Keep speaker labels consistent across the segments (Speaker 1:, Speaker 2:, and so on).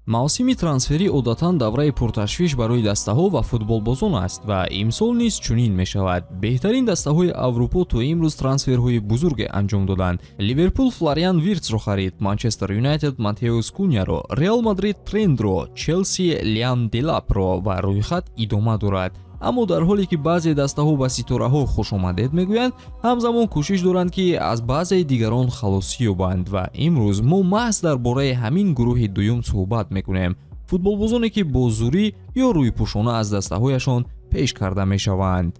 Speaker 1: Мавсими трансферӣ одатан давраи пурташвиш барои дастаҳо ва футболбозон аст ва имсол низ чунин мешавад. Беҳтарин дастаҳои Аврупо то имрӯз трансферҳои бузурге анҷом доданд. Ливерпул Флориан Виртсро харид, Манчестер Юнайтед Матеус Куняро, Реал Мадрид Трендро, Челси Лиам Делапро ва рӯйхат идома дорад. Аммо дар ҳоле ки баъзе дастаҳо ба ситораҳо хушомадед мегӯянд, ҳамзамон кӯшиш доранд, ки аз баъзеи дигарон халосӣ ёбанд. Ва имрӯз мо маҳз дар бораи ҳамин гурӯҳи дуюм суҳбат мекунем, футболбозоне, ки бо зӯрӣ ё рӯйпӯшона аз дастаҳояшон пеш карда мешаванд.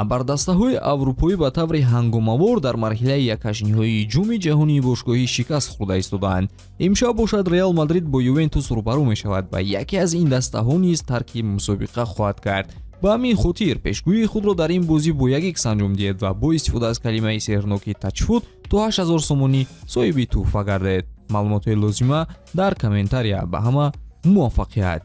Speaker 1: Абардастаҳои аврупоӣ ба таври ҳангомавор дар марҳилаи якҳаштниҳоии Ҷоми ҷаҳонии бошгоҳӣ шикаст хӯрда истодаанд. Имшаб бошад, Реал Мадрид бо Ювентус рӯбарӯ мешавад ва яке аз ин дастаҳо низ тарки мусобиқа хоҳад кард. Ба ҳамин хотир пешгӯии худро дар ин бозӣ бо як икс анҷом диҳед ва бо истифода аз калимаи сеҳрноки «Тачфут» то 8000 сомонӣ соҳиби тӯҳфа гардед. Маълумотҳои лозима дар комментария. Ба ҳама муваффақият!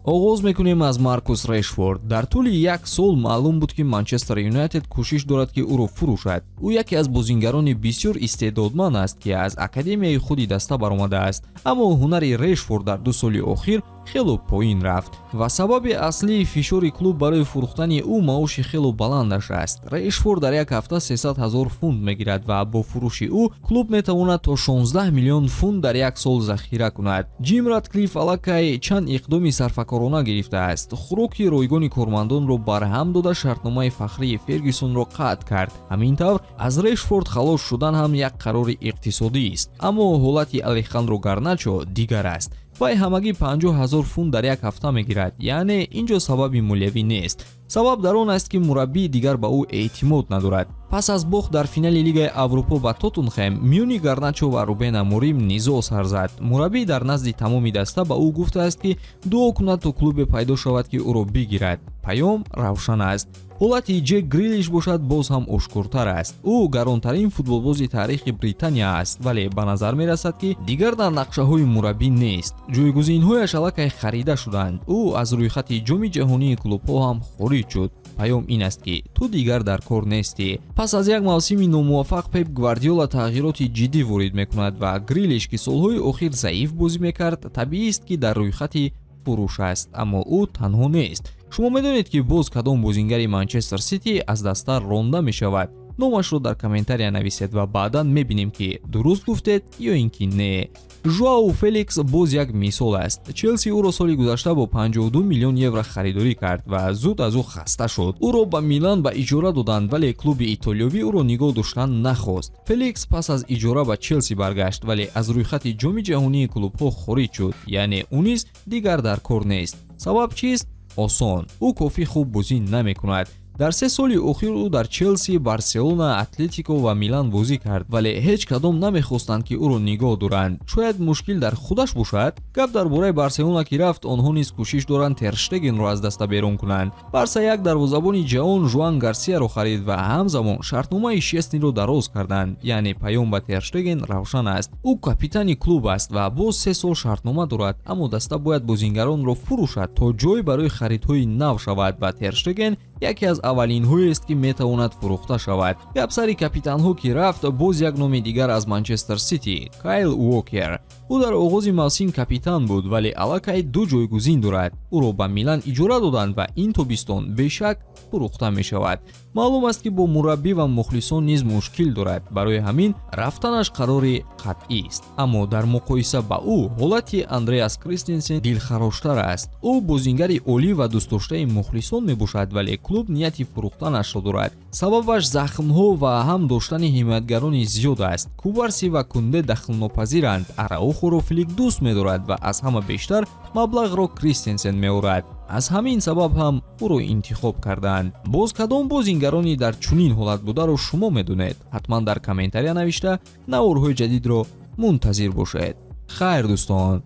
Speaker 1: Оғоз мекунем аз Маркус Решфорд. Дар тӯли як сол маълум буд, ки Манчестер Юнайтед кӯшиш дорад, ки ӯро фурӯшад. Ӯ яке аз бозингарони бисёр истеъдодманд аст, ки аз академияи худи даста баромадааст. Аммо ҳунари Решфорд дар 2 соли охир хело поин рафт ва сабаби аслии фишори клуб барои фурӯхтани ӯ маоши хело баландаш аст. Решфорд дар як ҳафта 300 ҳазор фунт мегирад ва бо фурӯши ӯ клуб метавонад то 16 миллион фунт дар як сол захира кунад. Ҷим Ратклифф аллакай чанд иқдоми сарфакорона гирифтааст: хӯроки ройгони кормандонро барҳам дода, шартномаи фахрии Фергюсонро қатъ кард. Ҳамин тавр, аз Решфорд халос шудан ҳам як қарори иқтисодист. Аммо ҳолати Алехандро Гарначо дигар аст. Вай ҳамагӣ 50 ҳазор фунт дар як ҳафта мегирад, яъне ин ҷо сабаби молиявӣ нест. Сабаб дар он аст, ки мураббии дигар ба ӯ эътимод надорад. Пас аз бохт дар финали Лигаи Аврупо ба Тоттенхем, миёни Гарначо ва Рубен Аморим низоъ сар зад. Мураббӣ дар назди тамоми даста ба ӯ гуфтааст, ки дуо кунад, то клубе пайдо шавад, ки ӯро бигирад. Паём равшан аст. Ҳолати Ҷек Грилиш бошад, боз ҳам ошкортар аст. Ӯ гаронтарин футболбози таърихи Британия аст, вале ба назар мерасад, ки дигар дар нақшаҳои мураббӣ нест. Ҷойгузинҳояш аллакай харида шуданд. Ӯ аз рӯйхати Ҷоми ҷаҳонии клубҳо ҳам хориҷ шуд. Паём ин аст, ки ту дигар дар кор нестӣ. Пас аз як мавсими номуваффақ Пеп Гвардиола тағйироти ҷиддӣ ворид мекунад ва Грилиш, ки солҳои охир заиф бозӣ мекард, табиист, ки дар рӯйхати фурӯш аст. Аммо ӯ танҳо нест. Шумо медонед, ки боз кадом бозингари Манчестер Сити аз даста ронда мешавад? Номашро дар комментария нависед ва баъдан мебинем, ки дуруст гуфтед ё ин ки не. Жуау Феликс боз як мисол аст. Челси ӯро соли гузашта бо 52 миллион евро харидорӣ кард ва зуд аз ӯ хаста шуд. Ӯро ба Милан ба иҷора доданд, вале клуби итолиёвӣ ӯро нигоҳ доштан нахост. Феликс пас аз иҷора ба Челси баргашт, вале аз рӯйхати Ҷоми ҷаҳонии клубҳо хориҷ шуд, яъне ӯ низ дигар дар кор нест. Сабаб чист? Осон: ӯ кофӣ хуб бозӣ намекунад. Дар 3 соли охир ӯ дар Челси, Барселона, Атлетико ва Милан бозӣ кард, вале ҳеҷ кадом намехостанд, ки ӯро нигоҳ доранд. Шояд мушкил дар худаш бошад. Гап дар бораи Барселона ки рафт, онҳо низ кӯшиш доранд Терштегенро аз даста берун кунанд. Барса як дарвозабони ҷавон, Жуан Гарсияро харид ва ҳамзамон шартномаи Шесниро дароз карданд, яъне паём ба Терштеген равшан аст: ӯ капитани клуб аст ва боз 3 сол шартнома дорад. Аммо даста бояд бозингаронро фурӯшад, то ҷой барои харидҳои нав шавад ва Терштеген яке аз аввалинҳоест, ки метавонад фурӯхта шавад. Гап сари капитанҳо ки рафт, боз як номи дигар аз Манчестер Сити, Кайл Уокер. Ӯ дар оғози мавсим капитан буд, вале аллакай ду ҷойгузин дорад. Ӯро ба Милан иҷора доданд ва ин тобистон бешак фурӯхта мешавад. Маълум аст, ки бо мураббӣ ва мухлисон низ мушкил дорад, барои ҳамин рафтанаш қарори қатъист. Аммо дар муқоиса ба ӯ ҳолати Андреас Кристенсен дилхароштар аст. Ӯ бозингари олӣ ва дӯстдоштаи мухлисон мебошад, вале клуб нияти фурӯхтанашро дорад. Сабабаш захмҳо ва ҳам доштани ҳимоятгарони зиёд аст. Кубарси ва Кунде дахлнопазиранд. Араухоро Флик дӯст медорад ва аз ҳама бештар маблағро Кристенсен меорад. Аз ҳамин сабаб ҳам ӯро интихоб карданд. Боз кадом бозингарони дар чунин ҳолат бударо шумо медонед? Ҳатман дар комментария навишта, наворҳои ҷадидро мунтазир бошед. Хайр, дӯстон.